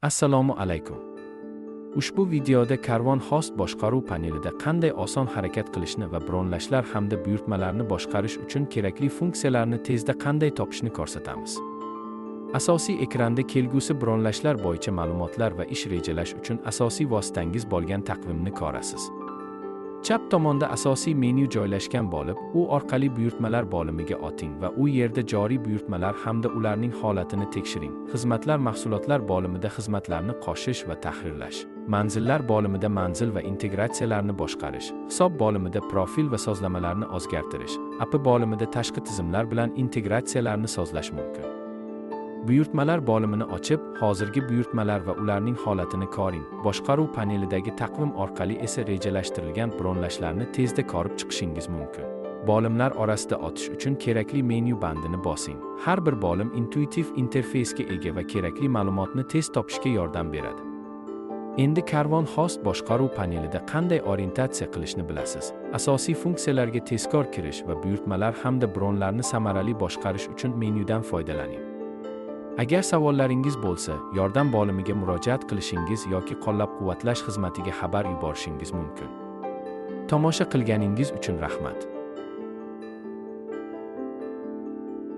Assalomu alaykum. Ushbu videoda Karvon Host boshqaruv panelida qanday oson harakat qilishni va bronlashlar hamda buyurtmalarni boshqarish uchun kerakli funksiyalarni tezda qanday topishni ko'rsatamiz. Asosiy ekranda kelgusi bronlashlar bo'yicha ma'lumotlar va ish rejalash uchun asosiy vositangiz bo'lgan taqvimni ko'rasiz. Chap tomonda asosiy menyu joylashgan bo'lib, u orqali buyurtmalar bo'limiga o'ting va u yerda joriy buyurtmalar hamda ularning holatini tekshiring. Xizmatlar, mahsulotlar bo'limida xizmatlarni qo'shish va tahrirlash, manzillar bo'limida manzil va integratsiyalarni boshqarish, hisob bo'limida profil va sozlamalarni o'zgartirish, API bo'limida tashqi tizimlar bilan integratsiyalarni sozlash mumkin. Buyurtmalar bo'limini ochib, hozirgi buyurtmalar va ularning holatini ko'ring. Boshqaruv panelidagi taqvim orqali esa rejalashtirilgan bronlashlarni tezda ko'rib chiqishingiz mumkin. Bo'limlar orasida o'tish uchun kerakli menyu bandini bosing. Har bir bo'lim intuitiv interfeysga ega va kerakli ma'lumotni tez topishga yordam beradi. Endi Karvon Host boshqaruv panelida qanday orientatsiya qilishni bilasiz. Asosiy funksiyalarga tezkor kirish va buyurtmalar hamda bronlarni samarali boshqarish uchun menyudan foydalaning. Agar savollaringiz bo'lsa, yordam bo'limiga murojaat qilishingiz yoki qo'llab-quvvatlash xizmatiga xabar yuborishingiz mumkin. Tomosha qilganingiz uchun rahmat.